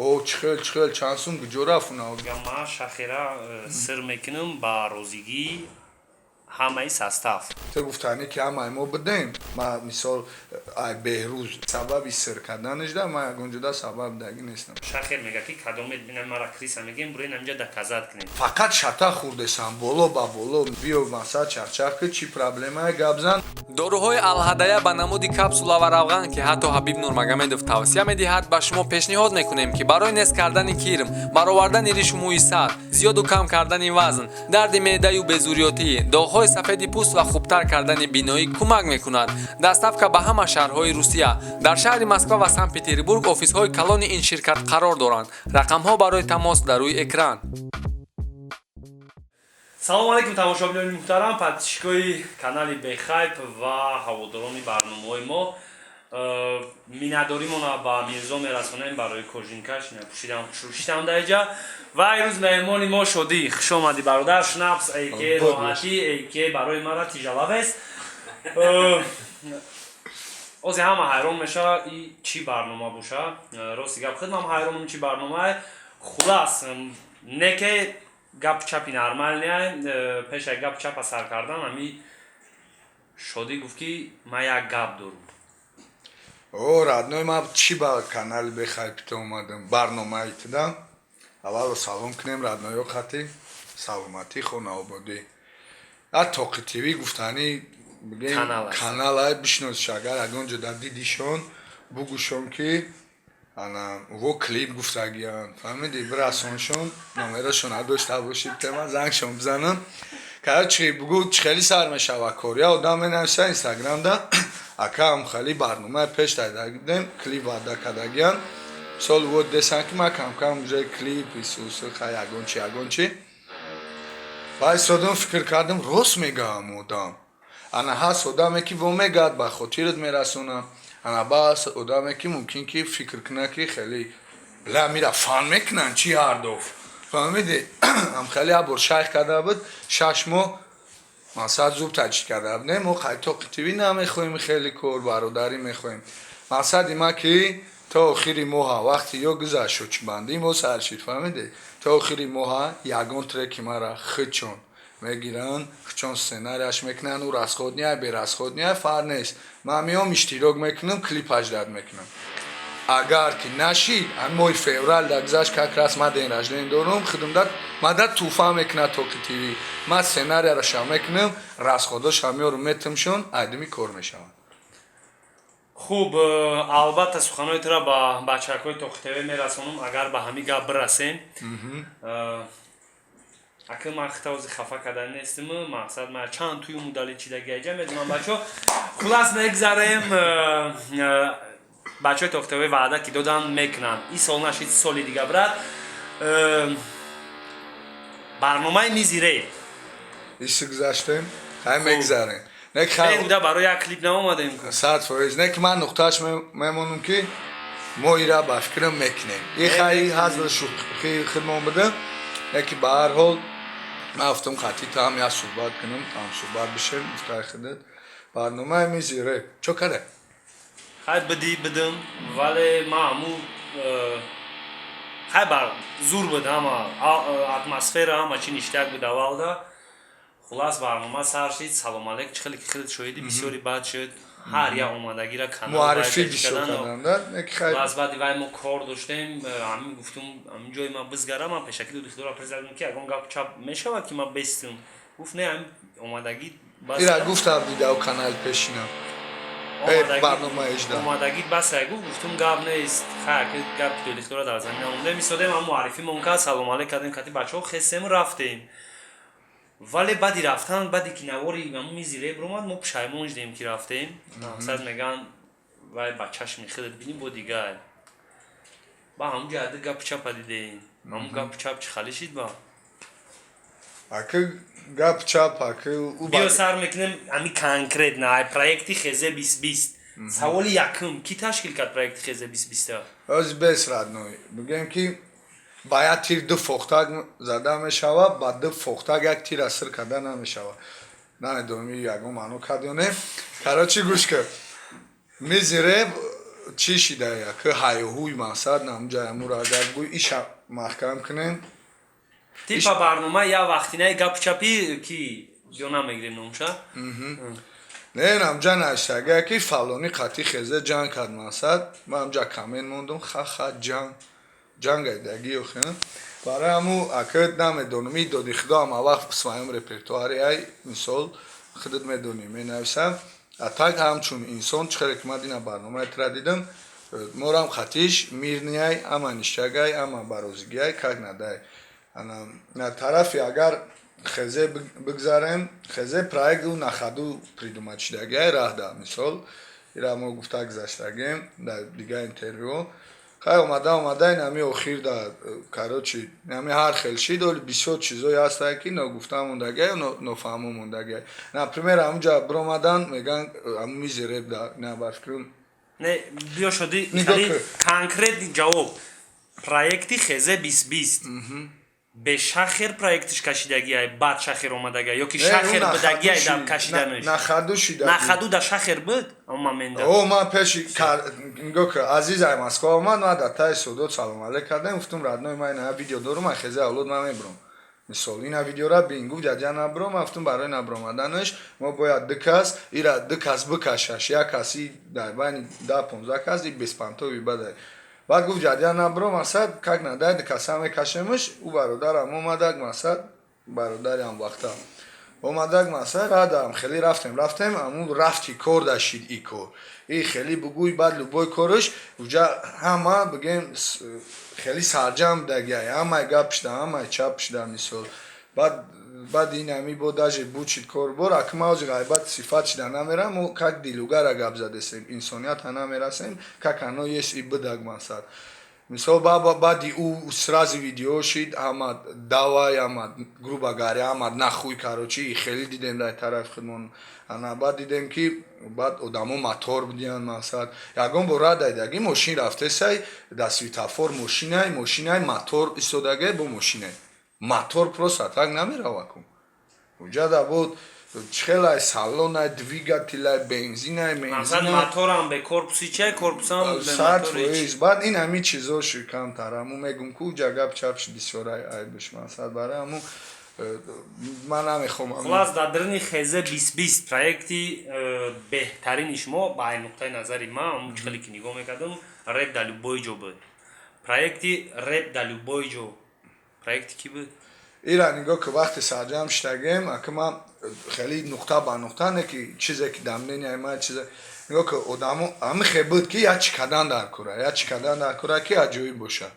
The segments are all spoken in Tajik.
О, чихел, чихел, чанд сум, куҷо рафт уна? Ма шахера сир мекунам ба розигии ҳамаи состав. Ту гуфтанӣ, ки ҳамаи мо будем. Ма, мисол, ай Беҳрӯз сабаби сир карданашда ма ягон ҷуда сабаб дагӣ нестам. Шахер мега, ки кадомет бинам, мара криса мегем, бурен ҳамҷа доказать кунем. Фақат шата хӯрдесам, боло ба боло биё, масал, чахчах ки чӣ проблемае, гап зан. Доруҳои Алҳадая ба намуди капсула ва равған, ки ҳатто Ҳабиб Нурмагомедов тавсия медиҳад, ба шумо пешниҳод мекунем, ки барои нест кардани кирм, баровардани ришу мӯи сар, зиёду кам кардани вазн, дарди меъдаю безурётӣ, доғҳои сафеди пӯст ва хубтар кардани биноӣ кӯмак мекунад. Доставка ба ҳама шаҳрҳои Русия. Дар шаҳри Москва ва Санкт Петербург офисҳои калони ин ширкат қарор доранд. Рақамҳо барои тамос дар рӯи экран. Салому алейкум, тамошобинони муҳтарам, подписчикои канали Бехайп ва ҳаводорони барномаҳои мо. Миннатдоримона ба Мирзо мерасонем барои кожинкаш пӯшидам, шушидам даиҷа. Ва имрӯз меҳмони мо Шодӣ. Хуш омадӣ, бародар. Шнапс эйке роҳатӣ, эйке барои мара тяжеловес. Озе ҳама ҳайрон мешава, и чӣ барнома боша. Рости гап, худмам ҳайронам, чӣ барномае. Хулас, неке гап чапи нормальный. Пешаи гап чапа сар кардан, ами Шодӣ гуфт, ки ман як гап дорам. О, родной, ма чӣ ба канали Бехайпита омадам, барномаи туда. Аввало салом кунем, роднойо, хати саломатӣ, хонаободӣ. А Тоқи ТВ гуфтанӣ бигем, каналай бишносиш. Агар ягон ҷо дар дидишон, бугӯшон, ки ана во клип гуфтагиянд, фаҳмидӣ, бирасоншон, номерашон надошта бошӣ, тема зангшон бизанам. Короче, бугӯ, чӣ хеле сар мешава кор? Я одам менависа Инстаграмда: «Ака, ҳамхали барномаи пеш дайдагидем, клип ваъда кардагиянд». Мисол, вот десан, ки ман камкам уже клип исусу, хай, ягон чи, ягон чи. Баъд истодам, фикр кардам, рост мегаам одам. Ана ҳаст одаме, ки во мегӯяд, ба хотират мерасонам. Ана баъз одаме, ки мумкин ки фикр кунад, ки хеле ла мира фан мекунанд, чи ҳардоф, фаҳмидӣ? Ҳамхеле як бор шайх карда буд, 6 моҳ мақсад зуб таҷид карда буд. Не, мо Қайтоқи ТВ намехоҳем, хеле кор бародарӣ мехоҳем. Мақсади ма, ки то охири моҳа, вақти ё гузашт, шучбандӣ мо сар шид, фаҳмидӣ, то охири моҳа ягон треки мара худчон мегиранд, худчон сценарияш мекунанд. Ӯ расходный, берасходный фарқ нест, ман меом, иштирок мекунам, клипаш дад мекунам. Агар ки нашид, ҳами моҳи феврал да гузашт, как раз ма день рождения дорум, худумда мада туфа мекунад Тоқи ТВ. Ман сценарияраша мекунам, расходоша меорам, метимшон, айдими кор мешавад. Хуб, албатта, суханои тура ба бачакҳои Тоқи ТВ мерасонам, агар ба ҳамин гап бирасем. Ака, ман хитози хафа кардан нестим, мақсад ман чанд туи мудали чидаги аҷа медонам, бачо. Хулас, мегзарем. Бачаҳои Тоқи ТВ ваъда ки додан, мекунанд. Ин сол нашид, соли дига, брат. Барномаи мизи реп. Иси гузаштем, хай, мегзарем. Буда барои як клип наомадем. 100%. Не, ки ман нуқтааш мемонам, ки мо ира ба фикрам мекунем. И хай, ҳазл шӯхи хидмон буда, не ки ба ҳар ҳол ман гуфтам, қатъи таам як суҳбат кунам, ҳамсуҳбат бишем. Гуфтаи худат, барномаи мизи реп чо каде? Хай, бидӣ бидим, вале ман ҳаму хай, бар зур буд, ҳама атмосфера, ҳама чи ништяк буд аввалда. Хулас, барнома сар шид. Салом алейк, чӣ хеле ки хеле шоҳиди бисёри бад шуд, ҳар як омадагира. Муаррифӣ бисёр карданда. Хулас, баъди вай мо кор доштем. Ҳамин гуфтум, ҳамин ҷои ман бизгара. Ман пешакӣ дудихтора презадам, ки ягон гап чап мешавад, ки ман бестум. Гуфт: «Не, ҳамин омадагӣ». Ира гуфтам, дидав канали пешинам, барнома ижда. Омадагит бас, гуфт. Гуфтум: «Гап нест». Хай, гап дудихтора дар замина мондем, истодем, ҳам муаррифимон кард, салом алейк кардем кати бачаҳо, хестем, рафтем. Вале баъди рафтан, баъде ки навори ҳамун мизи реп омад, мо пушаймон шудем, ки рафтем. Мақсад, мегӯянд, вай ба чашми худат бинӣ, бо дигар ба ҳамун ҷо ады гапу чапа дидем. Ҳамун гапу чап чӣ хали шид ба? Аки гап чап, аки. Биё, сар мекунем ҳами конкретно ай проекти хезе 2020. Саволи якум: кӣ ташкил кард проекти хезе 2020-а? Ози бес, родной, бигӯем, ки ба як тир ду фохтак зада мешавад, ба ду фохтак як тир асир карда намешавад. Намедонам, ягон маъно кард ё не. Короче, гӯш кар, мизи реп. Чӣ шидая ки ҳайҳуй мақсад намҷа амуро агар гӯй иша маҳкам кунем. Типа барнома я вақтинаи гапу чапи ки ё намегирем номша. Не, намҷа наштага ки фалони қатӣ хезе ҷанг кард. Мақсад, ман амҷа коммент мондум: ха-ха, ҷанг ҷанг айдаги охи. Барои ҳаму ака намедонам, и доди худо ҳама вақт в своем репертуаре ай, мисол, худат медонӣ, менависам. А так ҳамчун инсон, чӣ хеле ки ман дина барномаи тра дидам, морам хатиш мирный ай, ама ништагай, ама барозигиай, как надай. Ана на тарафи агар хезе бигзарем, хезе проект ӯ на ходу придумать шидагиай раҳда. Мисол, ира мо гуфта гузаштагем дар дигар интервю. Хай, омада омада ин ҳами охир да, короче, ҳами ҳар хел шид. Оли бисёр чизое ҳастае, ки ногуфта мондагиай, нофаҳмо мондагиай. Например, ҳамунҷа биромадан меган ҳамун мизи реп да на бар фикрам. Не, биё шуди конкретный ҷавоб: проекти хезе 2020 бе шахер проектиш кашидагиай, баъд шахер омадагиай ё ки шахер будагиай дар кашиданаш? На ходу шида. На ходу да шахер буд он момента? О, ман пеши нигоҳ ки Азиз ай Москва омад, ман дар таи судот салом алейк кардем, гуфтум: «Родной, ман ина видео дорум, ай хезе авлод ман мебурам, мисол, ина видеора бин». Гуфт: «Ҷаҷа, набуром». Ман гуфтум: «Барои набуромаданаш мо бояд ду кас ира, ду кас бикашаш, як каси дар байни 10-15 кас и беспонтовый бадай». Баъд гуфт: «Ҷадя, набуром». Масад, как надай, ду каса мекашемш. Ӯ бародарам омадак, масад, бародари ҳамвақта омадак, масад, радам хеле рафтем, рафтем, амун рафти кор дашид и кор и хеле бугӯй. Баъд любой корш уҷа ҳама бигем хеле сарҷам будагиай, ҳамаи гап шуда, ҳамаи чап шуда. Мисол, баъд ин ҳами бо даже бучид корбор. Ака, ма ҳозир ғайбат сифат шида намерам, мо как дилугара гап задесем, инсонията намерасем, как оно есть и будаг. Масад, мисол, баъди ӯ сразу видео шид, ҳама давай, ҳама, грубо говоря, ҳама нахуй, короче, хеле дидем дар тарафи худмон. Ана баъд дидем, ки баъд одамо мотор будиянд. Мақсад, ягон бор радайдаги мошин рафтесай дар светофор, мошинай мотор истодагай, бо мошинай мотор просто так намерава ку. Уҷада буд чихелай салонай, двигателай, бензинай. Моторам бе корпуси чай, корпусам. 100%. Баъд ин ҳами чизо шуд камтар. Ҳаму мегум ку уҷа гап чапш бисёрай айбиш. Мақсад, барои ҳаму ман намехоҳам. Хулас, дар даруни хезе 2020 проекти беҳтарини шумо ба ай нуқтаи назари ман, ҳамун хеле ки нигоҳ мекардам, реп дар любой ҷо буд. Проекти реп дар любой ҷо проекти кӣ буд? Ира нигоҳ ки вақте сарҷам шитагем, ака, ман хеле нуқта ба нуқта не ки чизе ки дар мненияи ман чизе, нигоҳ ки одамо ҳами хе буд, ки як чӣ кардан дар кура, як чӣ кардан дар кура, ки аҷоиб бошад.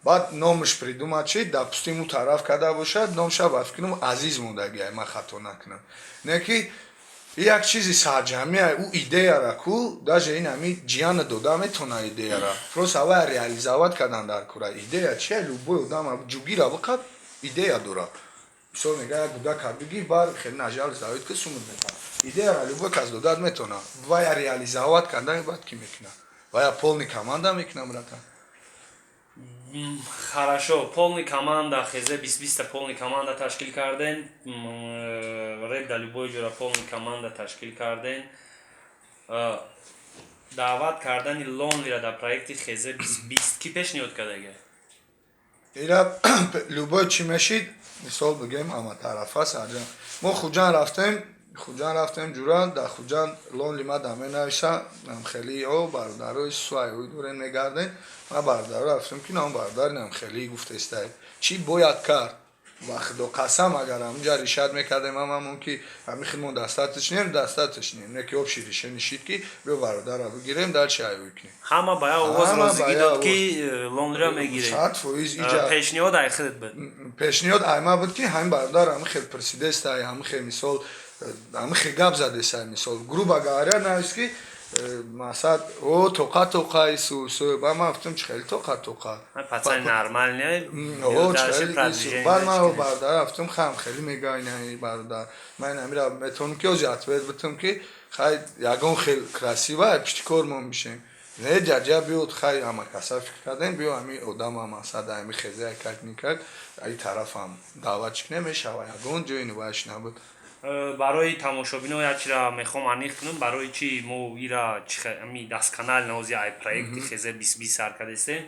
Баъд номаш придумать шид, допустим, ӯ тараф карда бошад, номша ба фикрам Азиз мондагиай, ман хато накунам. Не ки як чизи сарҷамъия, ӯ идеяра ку даже ин ҳами ҷияна дода метона идеяра, просто авая реализовать кардан дар кура. Идея чия? Любой одам ҷугира биқаб, идея дора. Мисол, мега як кӯдака бигир, бар хеле нажал завид ки сумуд мекунад. Идеяра любой кас додад метона, вая реализовать кардан баъд ки мекунад? Вая полный команда мекунам, братан. Хорошо, полный команда хезе 2020-та полный команда ташкил кардем, реп дар любой ҷора полный команда ташкил кардем. Даъват кардани Лонлира дар проекти хезе 2020 кӣ пешниҳод кардага? Ира любой чӣ мешид, мисол бигем, ама тарафа сарҷам. Мо Хуҷанд рафтем, Хуҷанд рафтем, ҷура дар Хуҷанд Лонли ма да менависа, хеле о бародарои суайҳои дорем, мегардем. Ма бародаро рафтем, ки нам бародар нам хеле гуфтестай, чӣ бояд кард? Ва худо қасам, агар ҳамунҷа решать мекардем ҳамамон, ки ҳами худмон достаточно, достаточно, не ки общий решение шид, ки биё бародара бигирем, дальше айвой кунем. Ҳама ба як овоз розигӣ дод, ки Лонлира мегирем? 100%. Иҷа пешниҳод ай худат буд? Пешниҳод айма буд, ки ҳамин бародар ҳами хел присидестай, ҳами хел, мисол, ҳами хел гап задесай. Мисол, грубо говоря, навис, ки масад о тоқа тоқа ису су. Ба ман гуфтам: «Чӣ хели тоқа тоқа?» Пацан нормальный. Баъд ман бародар гуфтам: «Хам хеле мега ина бародар, ман амира метавонам, ки ози ответ битам, ки хай ягон хел красиво пишти кормон бишем». Не, ҷаҷа биёд, хай, ҳама каса фикр кардем, биё ҳами одама, масад, ами хезе как никак ай тарафам даъват чӣ кунем, мешава, ягон ҷои нуваш набуд. Барои тамошобино як чира мехоҳам аниқ кунам, барои чи мо ира ами дасканал нози ай проекти хезе 2020 сар кардастем,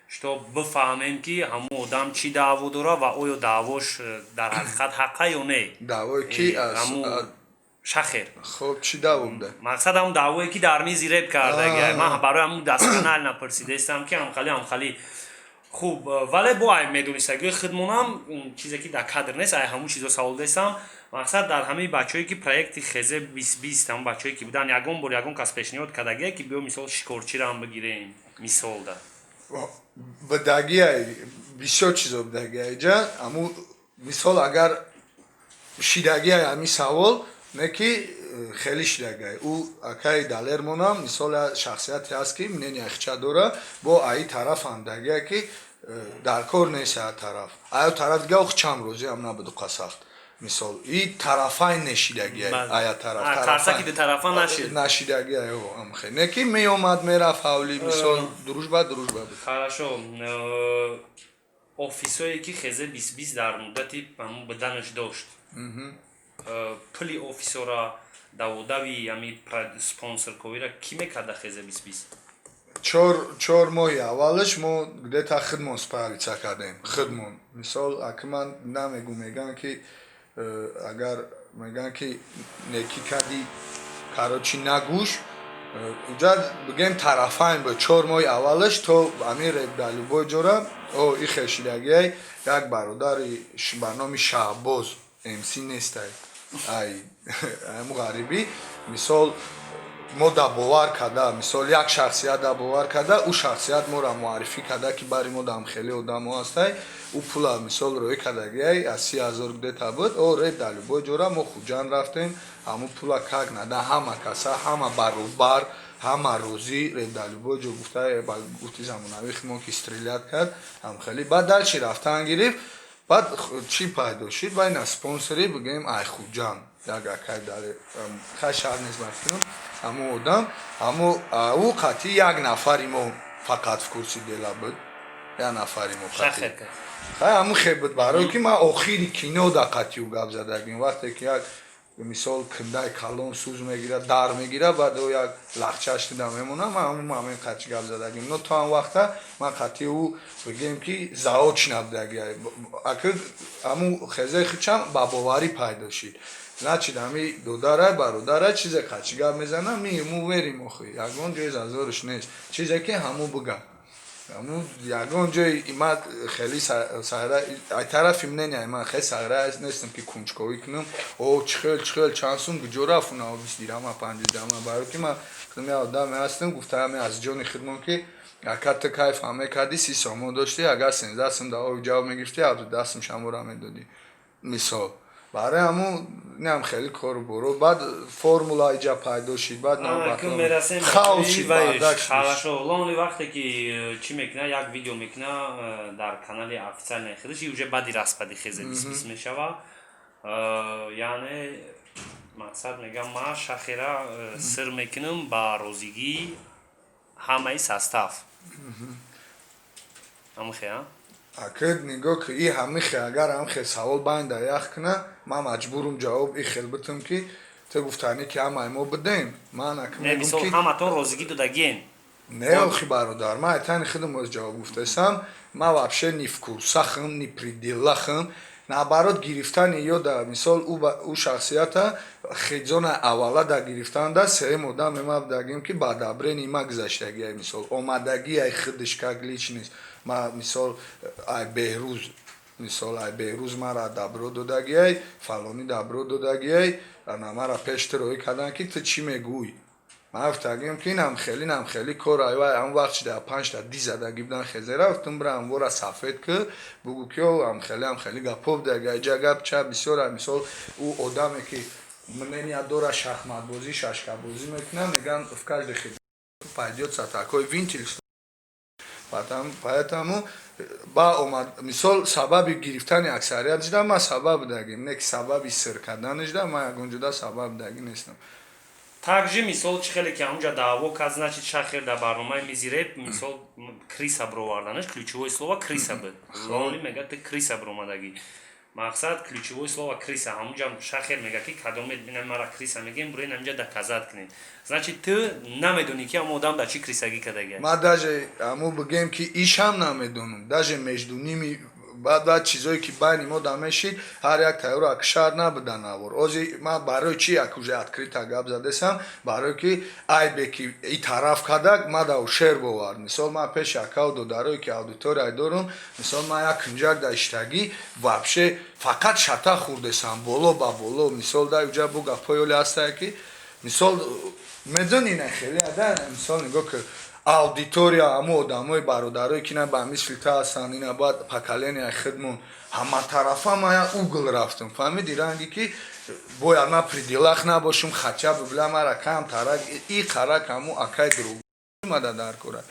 что бифаҳмем, ки ҳамун одам чӣ даъво дора ва оё даъвош дар ҳақиқат ҳаққа ё не. Даъвое ки? Ҳамун Шахер. Хоб, чӣ даъво буда? Мақсад ҳамун даъвое, ки дар мизи реп кардагиай. Ман барои ҳамун дасканал напурсидаистам, ки ҳамхали ҳамхали хуб, вале бо ай медонистагиҳои худмонам, чизе ки дар кадр нест, ай ҳамун чизо савол дестам. Мақсад, дар ҳамаи бачаҳое, ки проекти хезе 2020, ҳамун бачаҳое, ки буданд, ягон бор ягон кас пешниҳод кардагие, ки биё, мисол, шикорчиро ҳам бигирем, мисол да? Будагиай, бисёр чизо будагиай ҷа. Аму мисол, агар шидагиай ҳами савол не, ки хеле шидагиай. Ӯ акаи Далермонам, мисол, шахсияте ҳаст, ки мнения хича дора, бо аи тараф ҳам дагиай, ки дар кор нест ая тараф. Ая тараф дига охчам розиам набуду қасахт. Мисол, и тарафай нешидагиай ая тараф. Қарсаки дутарафа нашид. Нашидагиай, амхе. Не ки меомад, мерафт ҳавли, мисол, дружба дружба буд. Хорошо. Офисое, ки хезе 2020 дар муддати ҳамун буданаш дошт, пули офисора, даводави ами спонсорковира кӣ мекарда хезе 2020? 4 моҳи аввалаш мо где-то худмон справиться кардем, худмон. Мисол, аки ман намегу, мегӯям, ки агар мегӯям, ки некӣ кардӣ, короче, нагӯш. Уҷа бигем, тарафайн буд 4 моҳи аввалаш то ами реп дар любой ҷора о ихел шидагиай. Як бародари ба номи Шаҳбоз, МС нестай, ай ҳаму ғарибӣ, мисол, мо да бовар карда, мисол, як шахсият да бовар карда, ӯ шахсият моро муаррифӣ карда, ки бари мо дам хеле одамо ҳастай. Ӯ пула, мисол, роӣ кардагиай, аз 30 000 где-то буд. О реп дар любой ҷора мо Хуҷанд рафтем, ҳамун пула как нада, ҳама каса, ҳама баробар, ҳама розӣ. Реп дар любой ҷо гуфта, ба гуфти замонавӣ химон, ки стрелять кард ҳамхеле. Баъд дальше рафтан гирифт. Баъд чӣ пайдо шид? Байна спонсори, бигӯем, ай Хуҷанд як акай дар хай шаҳр нест, ба фикрам, ҳамун одам, ҳамо ӯ қатъи як нафари мо фақат в курсе дела буд, як нафари мо қатъи. Шахер кард. Хай, ҳамун хел буд, барое ки ман охири кино да қатъи ӯ гап задагим. Вақте ки як, мисол, кундаи калон сӯз мегирад, дар мегирад, баъд ӯ як лахчаш дида мемонад, ман ҳамун момент қатъи гап задагим. Но то ҳам вақта ман қатъи ӯ, бигем, ки заочно будаги. Аки ҳамун хезаи хичам ба боварӣ пайдо шид. Значит, ҳами додарай, бародарай, чизе қатъи гап мезанам, ми мо верим. Охи ягон ҷои зазориш нест, чизе ки ҳамун буга, ҳамун ягон ҷои ман хеле сайра ай тарафи мнения ман хеле сайра нестам, ки кунҷковӣ кунам: о, чихел, чихел, чанд сум, куҷо рафт уна 20 дирама, 50 дирама. Барое ки ман худам як одаме ҳастам, гуфтаам аз ҷони худмон, ки ака, ту кайф ҳам мекардӣ, 30 сомон доштӣ, агар 13 сум да оби ҷавоб мегирифтӣ, 17 сум шамора медодӣ, мисол. Барои ҳамун инам хеле кору боро. Баъд формула иҷа пайдо шид, баъд мерасем. Хаос шид, бардак шид. Хорошо, Лонли вақте ки чӣ мекуна, як видео мекуна дар канали официальный худаш, и уже баъди распади хезе 2020 мешава. Яъне мақсад, мегам, ма Шахера сир мекунам ба розигии ҳамаи состав, ҳамихе а? Ака, нигоҳ ки, и ҳамихе, агар ҳамхе савол байнда ях куна, ман маҷбурум ҷавоб и хел битум, ки ту гуфтанӣ, ки ҳамаи мо будем. Ман ака не мегум, мисол, ки ҳаматон розигӣ додагиен? Не, охи бародар, ман айтани худам оз ҷавоб гуфтасам. Ман вообще ни в курсахам, ни при делахам. Наоборот, гирифтани ё да, мисол, ӯ шахсията хеҷона аввала да гирифтанда сеюм одаме ма будагим, ки ба одобрение ма гузаштагиай, мисол, омадагиай худаш как личность. Ма, мисол, ай Беҳрӯз, мисол, ай Беҳрӯз мара добро додагиай, фалонӣ добро додагиай, ана мара пеш ту роҳӣ кардан, ки ту чӣ мегӯй. Ман гуфтагим, ки инам хеле, инам хеле кор. Ай вай ҳамон вақт шида панҷта ди задаги будан хезера, гуфтум, бира ҳамвора сафед ки бугӯ, ки о ам хеле, ам хеле гапҳо будаги. Айҷа гап ча бисёр. Ай, мисол, ӯ одаме, ки мнения дора, шахматбозӣ, шашкабозӣ мекунад, мегӯянд, в каждой хит пойдётся такой вентиль. Поэтому ба омад, мисол, сабаби гирифтани аксарият жида ман сабаб будагим, не ки сабаби сир карданаш да ман ягон ҷуда сабаб будаги нестам. Также, мисол, чӣ хеле ки ҳамунҷа даъво кард, значит, Шахер дар барномаи мизи реп, мисол, крыса бироварданаш, ключевое слово крыса буд. Лонли мега, ты крыса биромадагӣ. Мақсад, ключевое слово крыса. Ҳамунҷа шахер мега, ки кадомет бина мара крыса мегем, бурен ҳаминҷа доказать кунед. Значит, ту намедонӣ, ки ҳамон одам дар чӣ крысагӣ кардагия. Ма даже ҳаму бигем, ки ишам намедонам, даже между ними. Баъд чизое, ки байни мо да мешид, ҳар як тайёро акшар набуда навор. Ози ман барои чи як уже открыто гап задесам? Барое ки айбе ки и тараф кардак, ма да шер бовар. Мисол, ман пеши акау додарое, ки аудитория дорум, мисол, ман як кунҷак да иштагӣ вообще фақат шата хӯрдесам, боло ба боло. Мисол, да уҷа бу гапҳои оле ҳастае, ки мисол, медони, на хеле ада. Мисол, нигоҳ ки аудитория, ҳамо одамои бародарое, ки на ба мисли та ҳастанд, ина бояд поколения худмон ҳаматарафа. Ман як угл рафтам, фаҳмиди, ранги ки бояд ман при делах набошум, хотя бы била мара камтарак и қарак ҳамо акай друг мада дар кора.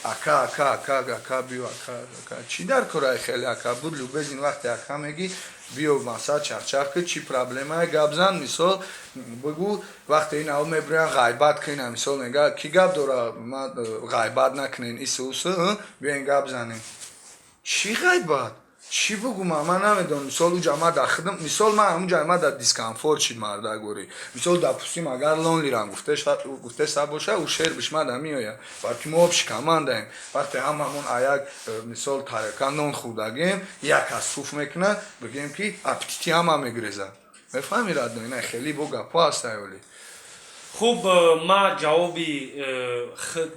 Ака, ака, ака, ака, биё, ака, ака, чӣ дар кораи? Хеле ака буд любезный. Вақте ака мегӣ, биё, масал, чахчах ки чӣ проблемае, гап зан, мисол, бигӯ. Вақте ин ав мебироян ғайбат кунем, мисол, мега ки гап дора, ма ғайбат накунен, ису усу, биёен гап занем. Чӣ ғайбат, чӣ бугум? Ман намедонам. Мисол, уҷа ма да худам, мисол, ман ҳамуҷа ма да дискомфорт шид, мардагорӣ. Мисол, допустим, агар лонлирам гуфтеса боша, ӯ шер бишмада меояд, балки мо общий командаем. Вақте ҳамамон аяк мисол, тарелка нон хӯрдагем, як аз суф мекунад, бигем, ки аппетити ҳама мегирезад, мефаҳми, родной? Ина хеле бо гапҳо ҳастай оли. Хуб, ма ҷавоби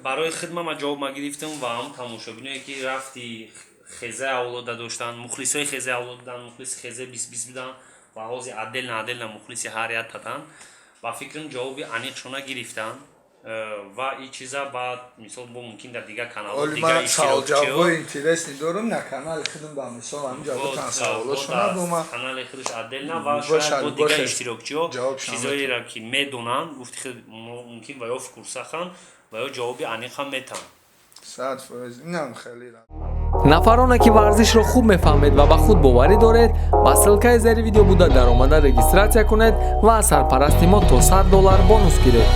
барои хидма ма ҷавоб ма гирифтам ва ҳам тамошобиное, ки рафти хезаи авлода доштанд, мухлисои хезаи авлод буданд, мухлиси хезе 20-20 буданд ва ҳозир отдельно отдельно мухлиси ҳар як татанд, ба фикрам, ҷавоби аниқшона гирифтанд. Ва и чиза баъд, мисол, бо мумкин дар дигар каналҳо Оли ман саволҷавобҳои интересный дорум на канали худам, ба мисол, ҳаминҷа бутан саволошона бо ма. Канали худаш отдельно ва шояд бо дигар иштирокчиҳо чизоеро, ки медонанд, гуфти худ, мумкин ва ё в курсаханд ва ё ҷавоби аниқ ҳам метаҳанд. 100%, инам хеле. Нафароне, ки варзишро хуб мефаҳмед ва ба худ боварӣ доред, ба ссылкаи зери видео буда даромада регистрация кунед ва аз сарпарасти мо то 100 доллар бонус гиред.